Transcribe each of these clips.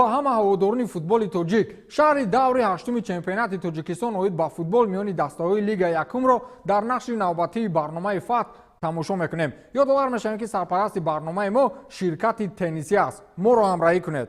Ба ҳама ҳаводорони футболи тоҷик. Шарҳи даври ҳаштуми чемпионати Тоҷикистон оид ба футбол миёни дастаҳои Лигаи якумро дар нашри навбатии барномаи «Фатҳ» тамошо мекунем. Ёдовар мешавем, ки сарпарасти барномаи мо ширкати Теннисӣ аст. Моро ҳамроҳӣ кунед.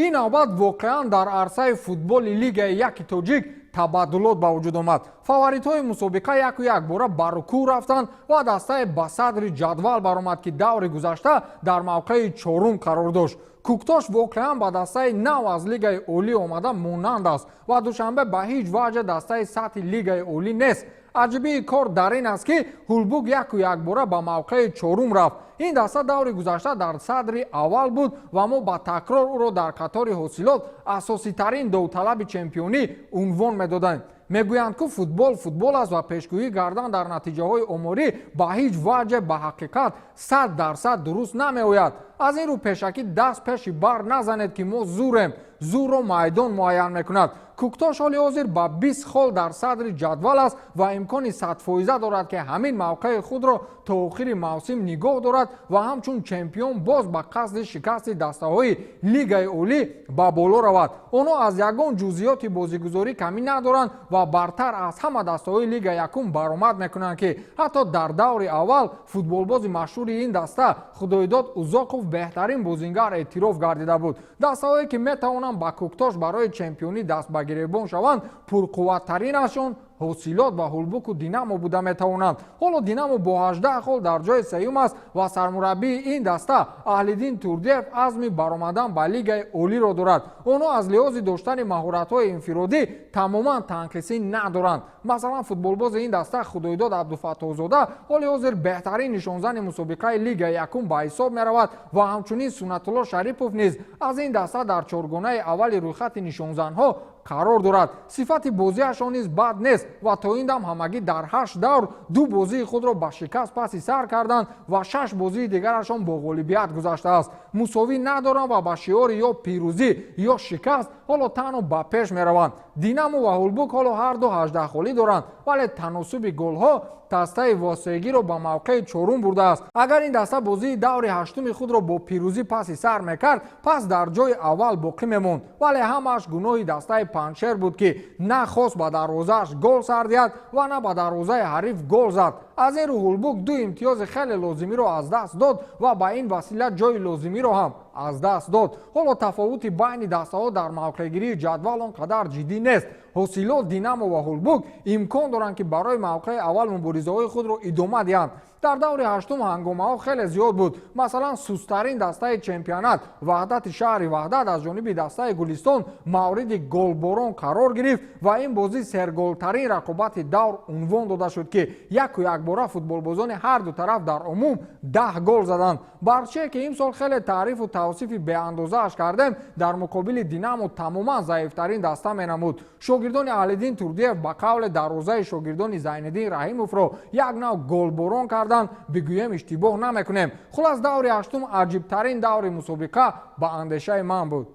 Ин навбат воқеан дар арсаи футболи Лигаи яки тоҷик табаддулот ба вуҷуд омад. Фаворитҳои мусобиқа яку якбора ба рукӯъ рафтанд ва дастае ба садри ҷадвал баромад, ки даври гузашта дар мавқеи чорум қарор дошт. Куктош воқеан ба дастаи нав аз Лигаи олӣ омада монанд аст ва Душанбе ба ҳеҷ ваҷҳ дастаи сатҳи Лигаи олӣ нест. Аҷибии кор дар ин аст, ки Ҳулбук яку якбора ба мавқеи чорум рафт. Ин даста даври гузашта дар садри аввал буд ва мо ба такрор ӯро дар қатори Ҳосилот асоситарин довталаби чемпионӣ унвон медодем. Мегӯянд, ку футбол футбол аст ва пешгӯӣ кардан дар натиҷаҳои оморӣ ба ҳеҷ ваҷҳе ба ҳақиқат 100% дуруст намеояд. Аз ин рӯ пешакӣ даст пеши бар назанед, ки мо зурем. Зурро майдон муайян мекунад. Куктош ҳоли ҳозир ба 20 хол дар садри ҷадвал аст ва имкони 100-фоиза дорад, ки ҳамин мавқеи худро то охири мавсим нигоҳ дорад ва ҳамчун чемпион боз ба қасди шикасти дастаҳои Лигаи олӣ ба боло равад. Онҳо аз ягон ҷузъиёти бозигузорӣ камӣ надоранд ва бартар аз ҳама дастаҳои Лига якум баромад мекунанд, ки ҳатто дар даври аввал футболбози машҳури ин даста Худойдод Узоқов беҳтарин бозингар эътироф гардида буд. Дастаҳое, ки метавонанд ба Куктош барои чемпионӣ даст ба гиребон шаванд, пурқувваттаринашон Ҳосилот ва Ҳулбуку Динамо буда метавонанд. Ҳоло Динамо бо 18 хол дар ҷои сеюм аст ва сармураббии ин даста Аҳлиддин Турдиев азми баромадан ба Лигаи олиро дорад. Онҳо аз лиҳози доштани маҳоратҳои инфиродӣ тамоман танқисӣ надоранд. Масалан, футболбози ин даста Худойдод Абдуфаттоҳзода ҳоли ҳозир беҳтарин нишонзани мусобиқаи Лигаи якум ба ҳисоб меравад ва ҳамчунин Суннатулло Шарипов низ аз ин даста дар чоргонаи аввали рӯйхати нишонзанҳо қарор дорад. Сифати бозиашон низ бад нест ва то ин дам ҳамагӣ дар ҳашт давр ду бозии худро ба шикаст паси сар карданд ва шаш бозии дигарашон бо ғолибият гузаштааст. Мусовӣ надоранд ва ба шиори ё пирӯзӣ, ё шикаст ҳоло танҳо ба пеш мераванд. Динамо ва Ҳулбук ҳоло ҳарду 18 холӣ доранд, вале таносуби голҳо дастаи Восегиро ба мавқеи чорум бурдааст. Агар ин даста бозии даври ҳаштуми худро бо пирӯзӣ паси сар мекард, пас дар ҷои аввал боқӣ мемонд. Вале ҳамааш гуноҳи дастаи Панҷшер буд, ки на хост ба дарвозааш гол сар диҳад ва на ба дарвозаи ҳариф гол зад. Аз ин рӯ Ҳулбук ду имтиёзи хеле лозимиро аз даст дод ва ба ин васила ҷои лозимиро ҳам аз даст дод. Ҳоло тафовути байни дастаҳо дар мавқеъгирии ҷадвал он қадар ҷиддӣ нест. Ҳосилот, Динамо ва Ҳулбук имкон доранд, ки барои мавқеи аввал муборизаҳои худро идома диҳанд. Дар даври ҳаштум ҳангомаҳо хеле зиёд буд. Масалан, сусттарин дастаи чемпионат, Ваҳдати шаҳри Ваҳдат, аз ҷониби дастаи Гулистон мавриди голборон қарор гирифт ва ин бозӣ серголтарин рақобати давр унвон дода шуд, ки яку якбора футболбозони ҳарду тараф дар умум 10 гол заданд. Барче, ки имсол хеле таърифу тавсифи беандозааш кардем, дар муқобили Динамо тамоман заифтарин даста менамуд. Шогирдони Аҳлиддин Турдиев ба қавле дарвозаи шогирдони Зайниддин Раҳимовро як нав голборон кардан бигӯем, иштибоҳ намекунем. Хулас, даври ҳаштум аҷибтарин даври мусобиқа ба андешаи ман буд.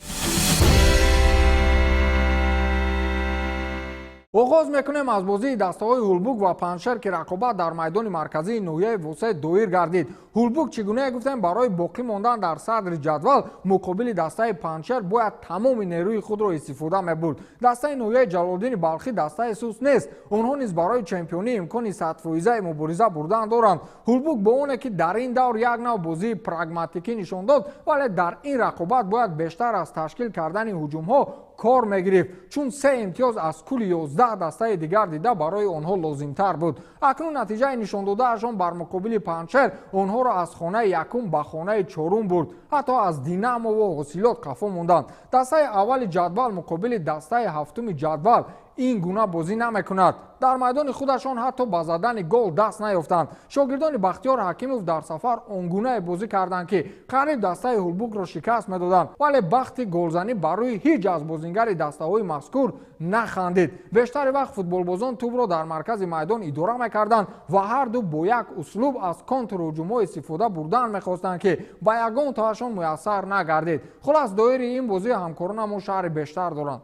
Оғоз мекунем аз бозии дастаҳои Ҳулбук ва Панҷшер, ки рақобат дар майдони марказии ноҳияи Восе доир гардид. Ҳулбук, чӣ гунае гуфтем, барои боқӣ мондан дар садри ҷадвал муқобили дастаи Панҷшер бояд тамоми нерӯи худро истифода мебурд. Дастаи ноҳияи Ҷалолиддини Балхӣ дастаи суст нест. Онҳо низ барои чемпионӣ имкони 100-фоизаи мубориза бурдан доранд. Ҳулбук бо оне ки дар ин давр як нав бозии прагматикӣ нишон дод, вале дар ин рақобат бояд бештар аз ташкил кардани ҳуҷумҳо кор мегирифт, чун се имтиёз аз кулли 11 дастаи дигар дида барои онҳо лозимтар буд. Акнун натиҷаи нишондодаашон бар муқобили Панҷшер онҳоро аз хонаи якум ба хонаи чорум бурд. Ҳатто аз Динамову Ҳосилот қафо монданд. Дастаи аввали ҷадвал муқобили дастаи ҳафтуми ҷадвал ин гуна бозӣ намекунад. Дар майдони худашон ҳатто ба задани гол даст наёфтанд. Шогирдони Бахтиёр Ҳакимов дар сафар он гунае бозӣ карданд, ки қариб дастаи Ҳулбукро шикаст медоданд, вале бахти голзанӣ бар рӯи ҳеҷ аз бозингари дастаҳои мазкур нахандид. Бештари вақт футболбозон тӯбро дар маркази майдон идора мекарданд ва ҳарду бо як услуб аз контрҳуҷумҳо истифода бурдан мехостанд, ки ба ягон тоашон муяссар нагардид. Хулас, доири ин бозӣ ҳамкоронамон шарҳи бештар доранд.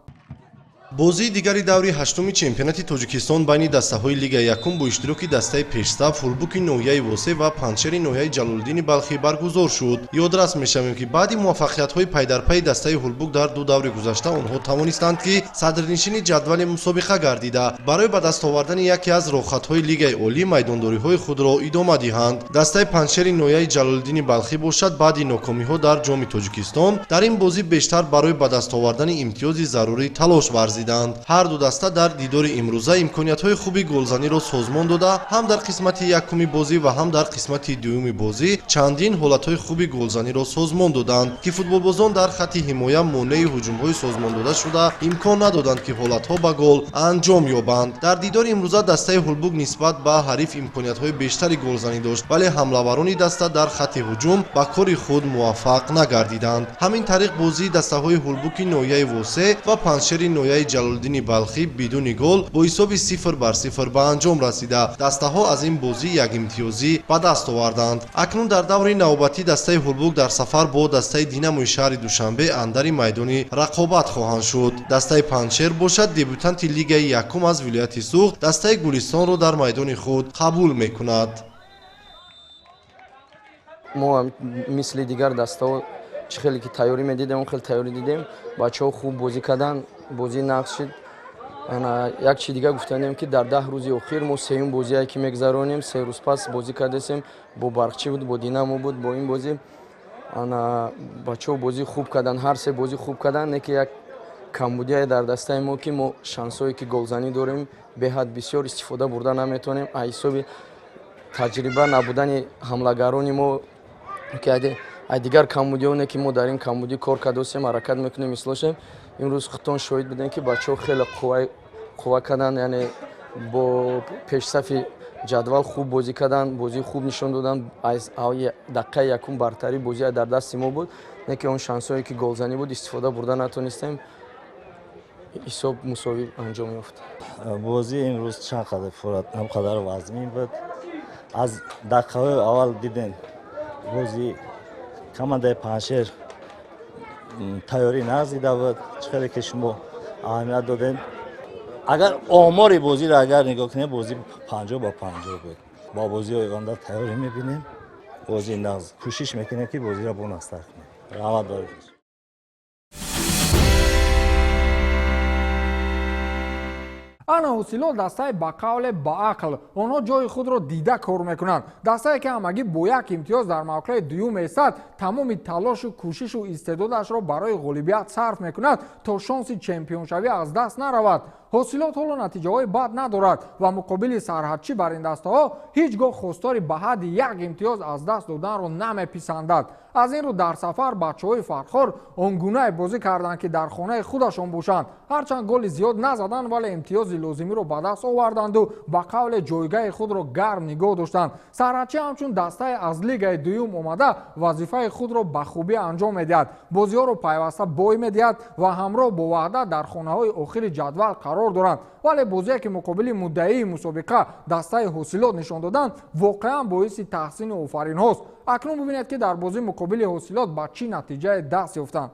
Бозии дигари даври ҳаштуми чемпионати Тоҷикистон байни дастаҳои Лигаи якум бо иштироки дастаи пешсаф Ҳулбуки ноҳияи Восе ва Панҷшери ноҳияи Ҷалолиддини Балхӣ баргузор шуд. Ёдрас мешавем, ки баъди муваффақиятҳои пайдарпайи дастаи Ҳулбук дар ду даври гузашта онҳо тавонистанд, ки садрнишини ҷадвали мусобиқа гардида, барои ба даст овардани яке аз роҳхатҳои Лигаи олӣ майдондориҳои худро идома диҳанд. Дастаи Панҷшери ноҳияи Ҷалолиддини Балхӣ бошад, баъди нокомиҳо дар Ҷоми Тоҷикистон дар ин бозӣ бештар барои ба даст овардани имтиёзи зарурӣ талош варзид. Ҳар ду даста дар дидори имрӯза имкониятҳои хуби голзаниро созмон дода, ҳам дар қисмати якуми бозӣ ва ҳам дар қисмати дуюми бозӣ чандин ҳолатҳои хуби голзаниро созмон доданд, ки футболбозон дар хатти ҳимоя монеи ҳуҷумҳои созмондода шуда имкон надоданд, ки ҳолатҳо ба гол анҷом ёбанд. Дар дидори имрӯза дастаи Ҳулбук нисбат ба ҳариф имкониятҳои бештари голзанӣ дошт, вале ҳамлаварони даста дар хатти ҳуҷум ба кори худ муваффақ нагардиданд. Ҳамин тариқ бозии дастаҳои Ҳулбуки ноҳияи Восе ва Панҷшери ноҳияи Ҷалолиддини Балхӣ бидуни гол бо ҳисоби 0-0 ба анҷом расида, дастаҳо аз ин бозӣ якимтиёзӣ ба даст оварданд. Акнун дар даври навбатӣ дастаи Ҳулбук дар сафар бо дастаи Динамои шаҳри Душанбе андари майдони рақобат хоҳанд шуд. Дастаи Панҷшер бошад, дебютанти Лигаи якум аз вилояти Суғд дастаи Гулистонро дар майдони худ қабул мекунад. Мо мисли дигар дастаҳо чӣ хеле ки тайёрӣ медидем, он хеле тайёрӣ дидем. Бачаҳо хуб бозӣ карданд, бозӣ нақш шуд. Як чи дигар гуфтанем, ки дар 10 рӯзи охир мо сеюм бозие ки мегузаронем, 3 рӯз пас бозӣ кардасем, бо Барқчӣ буд, бо Динамо буд, бо ин бозӣ бачаҳо бозӣ хуб карданд, ҳар се бозӣ хуб карданд. Не ки як камбудие дар дастаи мо, ки мо шансҳое ки голзанӣ дорем, беҳад бисёр истифода бурда наметавонем, аз ҳисоби таҷриба набудани ҳамлагарони мо, ки аз дигар камбудиёне ки мо дар ин камбудӣ кор кардасем, ҳаракат мекунем ислоҳ. Имрӯз худтон шоҳид будем, ки бачаҳо хеле қувва карданд, яъне бо пешсафи ҷадвал хуб бозӣ карданд, бозии хуб нишон доданд. Аз дақиқаи якум бартарӣ бозӣ дар дасти мо буд, не ки он шансҳое ки голзанӣ буд истифода бурда натонистем, ҳисоб мусовӣ анҷом ёфт. Бозӣ имрӯз чанд қадар фурат ҳамқадар вазмин буд. Аз дақиқаҳои аввал дидем, бозӣ командаи Панҷшер тайёрӣ назида буд. Чӣ хеле ки шумо аҳамият додем, агар омори бозиро агар нигоҳ кунем, бозӣ 50-50 буд. Бо бозиҳои оянда тайёрӣ мебинем, бозии нағз кӯшиш мекунем, ки бозиро боназтар кунем. Раҳмат барои. Ана Ҳосилот дастаи ба қавле ба ақл, онҳо ҷои худро дида кор мекунанд. Дастае ки ҳамагӣ бо як имтиёз дар мавқеи дуюм меистад, тамоми талошу кӯшишу истеъдодашро барои ғолибият сарф мекунад, то шонси чемпионшавӣ аз даст наравад. Ҳосилот ҳоло натиҷаҳои бад надорад ва муқобили сарҳадчӣ бар ин дастаҳо ҳеҷ гоҳ хостори ба ҳадди як имтиёз аз даст доданро намеписандад. Аз ин рӯ дар сафар бачаҳои Фархор он гунае бозӣ карданд, ки дар хонаи худашон бошанд. Ҳарчанд голи зиёд назаданд, вале имтиёзи лозимиро ба даст оварданду ба қавле ҷойгаҳи худро гарм нигоҳ доштанд. Сарҳадчӣ ҳамчун дастае аз лигаи дуюм омада вазифаи худро ба хубӣ анҷом медиҳад, бозиҳоро пайваста бой медиҳад ва ҳамроҳ бо Ваҳдат дар хонаҳои охири ҷадвал қарор доранд. Вале бозие ки муқобили муддаии мусобиқа дастаи Ҳосилот нишон доданд, воқеан боиси таҳсину офаринҳост. Акнун бибинед, ки дар бозии муқобили Ҳосилот ба чӣ натиҷае даст ёфтанд.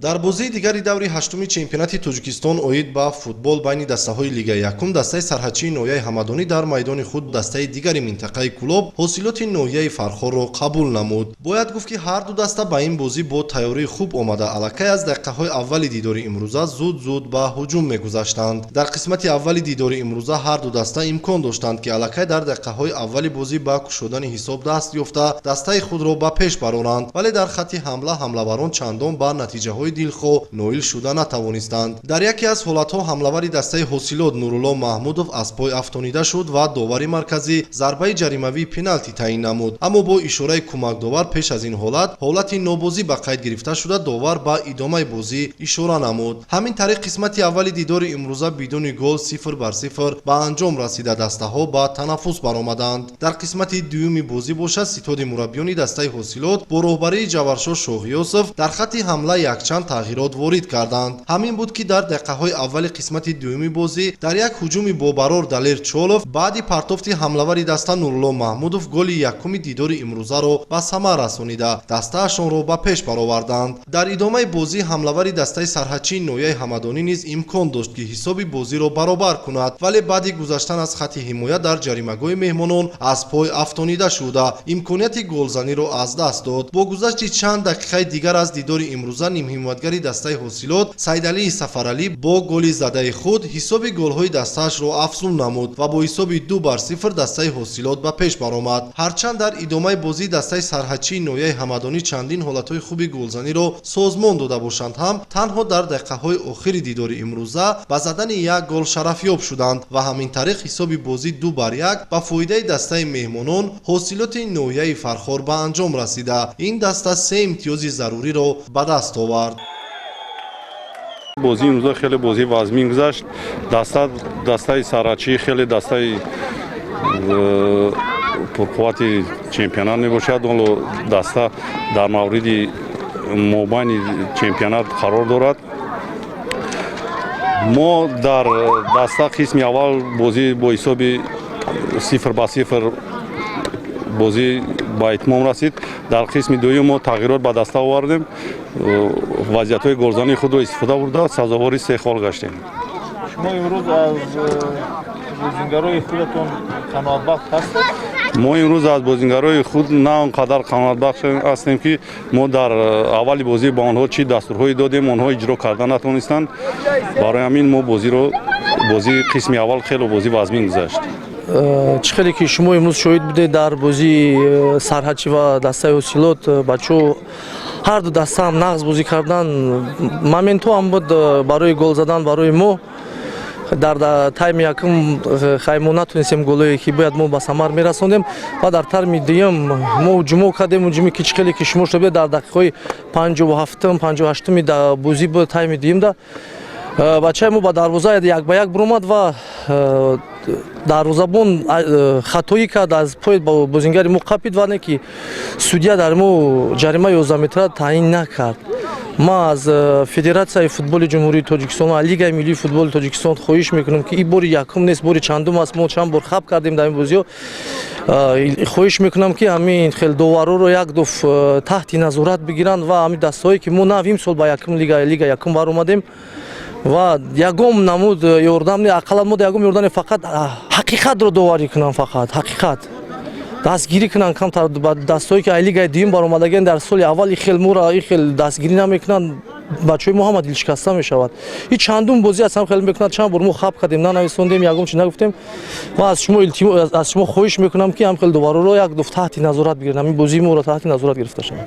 Дар бозии дигари даври ҳаштуми чемпионати Тоҷикистон оид ба футбол байни дастаҳои Лигаи якум дастаи сарҳадчии ноҳияи Ҳамадонӣ дар майдони худ дастаи дигари минтақаи Кӯлоб ҳосилоти ноҳияи Фархорро қабул намуд. Бояд гуфт, ки ҳар ду даста ба ин бозӣ бо тайёрии хуб омада, аллакай аз дақиқаҳои аввали дидори имрӯза зуд-зуд ба ҳуҷум мегузаштанд. Дар қисмати аввали дидори имрӯза ҳар ду даста имкон доштанд, ки аллакай дар дақиқаҳои аввали бозӣ ба кушодани ҳисоб даст ёфта, дастаи худро ба пеш бароранд, вале дар хатти ҳамла ҳамлаварон чандон ба натиҷаҳои дилхоҳ ноил шуда натавонистанд. Дар яке аз ҳолатҳо ҳамлавари дастаи Ҳосилот Нурулло Маҳмудов аз пой афтонида шуд ва довари марказӣ зарбаи ҷаримавии пеналти таъин намуд, аммо бо ишораи кӯмакдовар пеш аз ин ҳолат ҳолати нобозӣ ба қайд гирифта шуда, довар ба идомаи бозӣ ишора намуд. Ҳамин тариқ қисмати аввали дидори имрӯза бидуни гол 0-0 ба анҷом расида, дастаҳо ба танаффус баромаданд. Дар қисмати дуюми бозӣ бошад, ситоди мураббиёни дастаи Ҳосилот бо роҳбарии Ҷаваршо Шоҳиёсов дар хатти ҳамла якчанд Якчанд тағйирот ворид карданд. Ҳамин буд, ки дар дақиқаҳои аввали қисмати дуюми бозӣ дар як ҳуҷуми бобарор Далер Чолов баъди партофти ҳамлавари даста Нурулло Маҳмудов голи якуми дидори имрӯзаро ба самар расонида, дастаашонро ба пеш бароварданд. Дар идомаи бозӣ ҳамлавари дастаи сарҳадчии ноҳияи Ҳамадонӣ низ имкон дошт, ки ҳисоби бозиро баробар кунад, вале баъди гузаштан аз хатти ҳимоя дар ҷаримагоҳи меҳмонон аз пой афтонида шуда, имконияти голзаниро аз даст дод. Бо гузашти чанд дақиқаи дигар аз дидори имрӯза нимҳимоятгари дастаи Ҳосилот Саидалии Сафаралӣ бо голи задаи худ ҳисоби голҳои дастаашро афзун намуд ва бо ҳисоби 2-0 дастаи Ҳосилот ба пеш баромад. Ҳарчанд дар идомаи бозӣ дастаи сарҳадчии ноҳияи Ҳамадонӣ чандин ҳолатҳои хуби голзаниро созмон дода бошанд ҳам, танҳо дар дақиқаҳои охири дидори имрӯза ба задани як гол шарафёб шуданд ва ҳамин тариқ ҳисоби бозӣ 2-1 ба фоидаи дастаи меҳмонон Ҳосилоти ноҳияи Фархор ба анҷом расида, ин даста се имтиёзи заруриро ба даст овард. Бозии имрӯза хеле бозии вазмин гузашт. Дастаи сарҳадчӣ хеле дастаи пурқуввати чемпионат мебошад. Ҳоло даста дар мавриди мобайни чемпионат қарор дорад. Мо дар даста қисми аввал бозӣ бо ҳисоби 0-0 бозӣ ба итмом расид. Дар қисми дуюм мо тағйирот ба даста овардем, вазъиятҳои голзании худро истифода бурда, сазовори се хол гаштем. Шумо имрӯз аз бозингарои худатон қаноатбахш ҳастед? Мо имрӯз аз бозингарои худ на он қадар қаноатбахш ҳастем, ки мо дар аввали бозӣ ба онҳо чӣ дастурҳое додем, онҳо иҷро карда натонистанд. Барои ҳамин мо бозиро бозии қисми аввал хеле бозӣ вазмин гузашт. Чӣ хеле ки шумо имрӯз шоҳид будед, дар бозии сарҳадчӣ ва дастаи Ҳосилот бачаҳо ҳар ду даста ҳам нағз бозӣ карданд. Моментҳо ҳам буд барои гол задан барои мо. Дар тайми якум хай мо натонистем голое ки бояд мо ба самар мерасондем ва дар тайми дуюм мо ҳуҷумо кардем. Ҳуҷуме ки чӣ хеле ки шумо шуда, дар дақиқаҳои 57-м, 58-уми бозӣ буд, тайми дуюмда бачаи мо ба дарвоза як ба як буромад ва дарвозабон хатоӣ кард, аз пои бозингари мо қапид ва не ки судья дар мо ҷарима 11 метра таъин накард. Ман аз Федератсияи футболи Ҷумҳурии Тоҷикистон ва Лигаи миллии футболи Тоҷикистон хоҳиш мекунам, ки ин бори якум нест, бори чандум аст, мо чанд бор хаб кардем дар ин бозиҳо. Хоҳиш мекунам, ки ҳамин хел довароро як дуф таҳти назорат бигиранд ва ҳамин дастаҳое ки мо нав имсол ба якум лига якум баромадем ва ягон намуд ёрдам не, ақаллан мо ягон ёрдам не, фақат ҳақиқатро доварӣ кунанд, фақат ҳақиқат дастгирӣ кунанд камтар ба дастҳое ки ай лигаи дуюм баромадагиан. Дар соли аввал и хел мора и хел дастгирӣ намекунанд, бачаҳои мо ҳама дилшикаста мешавад. И чандум бозӣ аст ҳам хел мекунад. Чанд бор мо хаб кардем, нанависондем, ягон чи нагуфтем ва аз шумо аз шумо хоҳиш мекунам, ки ҳам хел довароро як дуф таҳти назорат бигиранд, ҳамин бозии моро таҳти назорат гирифта шавад.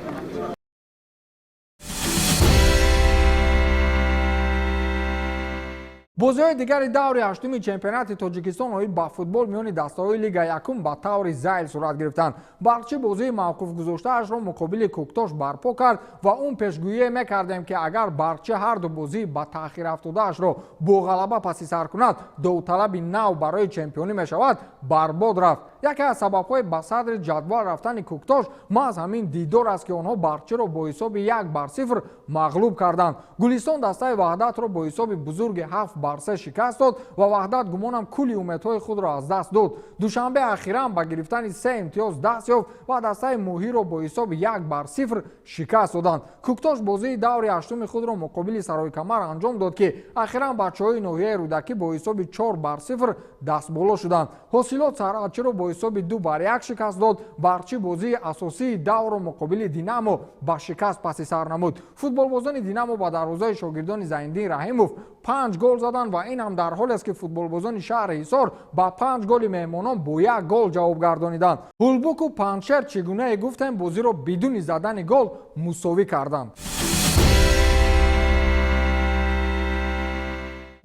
Бозиҳои дигари даври ҳаштуми чемпионати Тоҷикистон оид ба футбол миёни дастаҳои лига якум ба таври зайл сурат гирифтанд. Барқчӣ бозии мавқуф гузоштаашро муқобили Кӯктош барпо кард ва он пешгӯие мекардем, ки агар Барқчӣ ҳарду бозии ба таъхир афтодаашро бо ғалаба паси сар кунад, довталаби нав барои чемпионӣ мешавад, барбод рафт. Яке аз сабабҳои ба садри ҷадвал рафтани Кӯктош маҳз ҳамин дидор аст, ки онҳо Барқчиро бо ҳисоби 1-0 мағлуб карданд. Гулистон дастаи Ваҳдатро бо ҳисоби бузурги 7-3 шикаст дод ва Ваҳдат гумонам кулли умедҳои худро аз даст дод. Душанбе ахиран ба гирифтани се имтиёз даст ёфт ва дастаи Моҳиро бо ҳисоби 1-0 шикаст доданд. Кӯктош бозии даври ҳаштуми худро муқобили Сарои-Камар анҷом дод, ки ахиран бачаҳои ноҳияи Рӯдакӣ бо ҳисоби 4-0 дастболо шуданд. Ҳосилот Сарҳадчиро бо ҳисоби 2-1 шикаст дод. Барқчӣ бозии асосии даврро муқобили Динамо ба шикаст паси сар намуд. Футболбозони Динамо ба дарвозаи шогирдони Зайниддин Раҳимов панҷ гол заданд ва ин ҳам дар ҳолест, ки футболбозони шаҳри Ҳисор ба панҷ голи меҳмонон бо як гол ҷавоб гардониданд. Ҳулбуку Панҷшер, чӣ гунае гуфтем, бозиро бидуни задани гол мусовӣ карданд.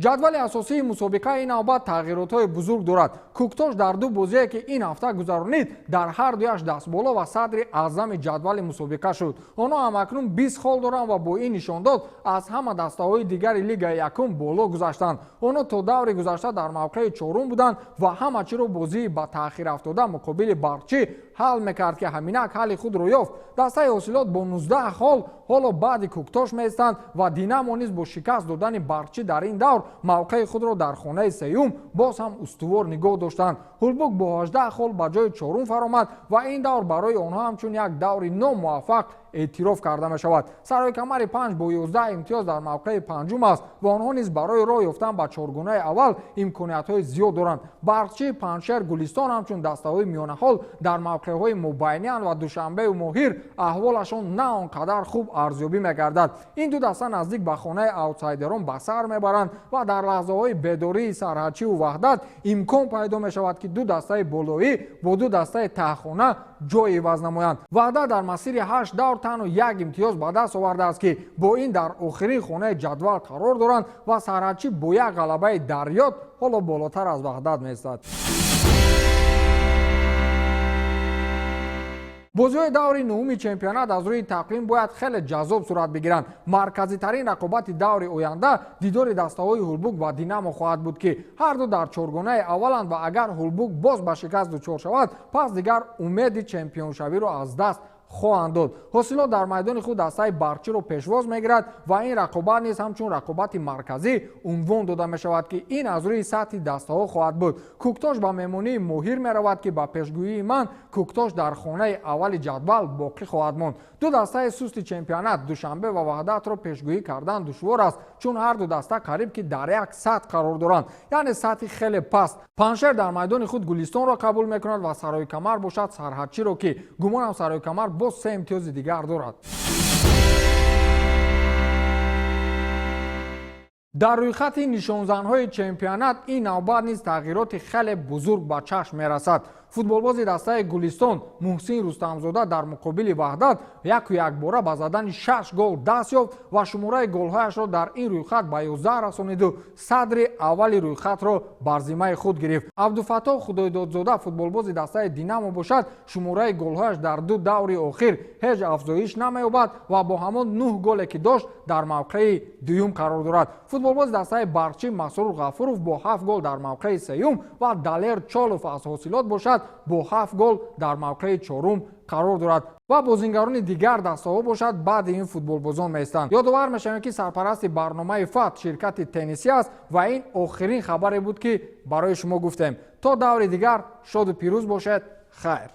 Ҷадвали асосии мусобиқа ин навбат тағйиротҳои бузург дорад. Кӯктош дар ду бозие, ки ин ҳафта гузаронид, дар ҳар дуяш дастболо ва садри аъзами ҷадвали мусобиқа шуд. Онҳо ҳамакнун 20 хол доранд ва бо ин нишондод аз ҳама дастаҳои дигари Лигаи якум боло гузаштанд. Онҳо то даври гузашта дар мавқеи чорум буданд ва ҳама чиро бозии ба таъхир афтода муқобили Барқчӣ ҳал мекард, ки ҳаминак ҳалли худро ёфт. Дастаи Ҳосилот бо 19 хол ҳоло баъди Кӯктош меистанд ва Динамо низ бо шикаст додани Барқчӣ дар ин давр мавқеи худро дар хонаи сеюм боз ҳам устувор нигоҳ доштанд. Ҳулбук бо 18 хол ба ҷои чорум фаромад ва ин давр барои онҳо ҳамчун як даври номуваффақ эътироф карда мешавад. Сарои Камари Панҷ бо 11 имтиёз дар мавқеи панҷум аст ва онҳо низ барои роҳ ёфтан ба чоргунаи аввал имкониятҳои зиёд доранд. Барқчӣ, Панҷшер, Гулистон ҳамчун дастаҳои миёнаҳол дар мавқеъҳои мубайнианд ва Душанбею Моҳир аҳволашон на он қадар хуб арзёбӣ мегардад. Ин ду даста наздик ба хонаи аутсайдерон ба сар мебаранд ва дар лаҳзаҳои бедории Сарҳадчиву Ваҳдат имкон пайдо мешавад, ки ду дастаи болоӣ бо ду дастаи таҳхона ҷой иваз намоянд. Ваҳдат дар масири ҳашт давр танҳо як имтиёз ба даст овардааст, ки бо ин дар охирин хонаи ҷадвал қарор доранд ва Сарҳадчӣ бо як ғалабаи дарёд ҳоло болотар аз Ваҳдат меистад. Бозиҳои даври нуҳуми чемпионат аз рӯи тақвим бояд хеле ҷаззоб сурат бигиранд. Марказитарин рақобати даври оянда дидори дастаҳои Ҳулбук ва Динамо хоҳад буд, ки ҳарду дар чоргонаи авваланд ва агар Ҳулбук боз ба шикаст дучор шавад, пас дигар умеди чемпионшавиро аз даст хоҳанд дод. Ҳосилот дар майдони худ дастаи Барқчиро пешвоз мегирад ва ин рақобат низ ҳамчун рақобати марказӣ унвон дода мешавад, ки ин аз рӯи сатҳи дастаҳо хоҳад буд. Кӯктош ба меҳмонии Моҳир меравад, ки ба пешгӯии ман Кӯктош дар хонаи аввали ҷадвал боқӣ хоҳад монд. Ду дастаи сусти чемпионат, Душанбе ва Ваҳдатро пешгӯӣ кардан душвор аст, чун ҳар ду даста қариб ки дар як сатҳ қарор доранд, яъне сатҳи хеле паст. Панҷшер дар майдони худ Гулистонро қабул мекунад ва Сарои Камар бошад Сарҳадчиро, ки гумонам Сарои Камар боз се имтиёзи дигар дорад. Дар рӯйхати нишонзанҳои чемпионат ин навбат низ тағйироти хеле бузург ба чашм мерасад. Футболбози дастаи Гулистон Муҳсин Рустамзода дар муқобили Ваҳдат яку якбора ба задани шаш гол даст ёфт ва шумораи голҳояшро дар ин рӯйхат ба 11 расониду садри аввали рӯйхатро бар зиммаи худ гирифт. Абдуфаттоҳ Худойдодзода, футболбози дастаи Динамо бошад, шумораи голҳояш дар ду даври охир ҳеҷ афзоиш намеёбад ва бо ҳамон нӯҳ голе ки дошт дар мавқеи дуюм қарор дорад. Футболбози дастаи Барқчӣ Масрур Ғафуров бо ҳафт гол дар мавқеи сеюм ва Далер Чолов аз Ҳосилот бошад бо ҳафт гол дар мавқеи чорум қарор дорад ва бозингарони дигар дастаҳо бошад баъди ин футболбозон меистанд. Ёдовар мешавем, ки сарпарасти барномаи Фатҳ ширкати теннисӣ аст ва ин охирин хабаре буд, ки барои шумо гуфтем. То даври дигар шоду пирӯз бошед. Хайр.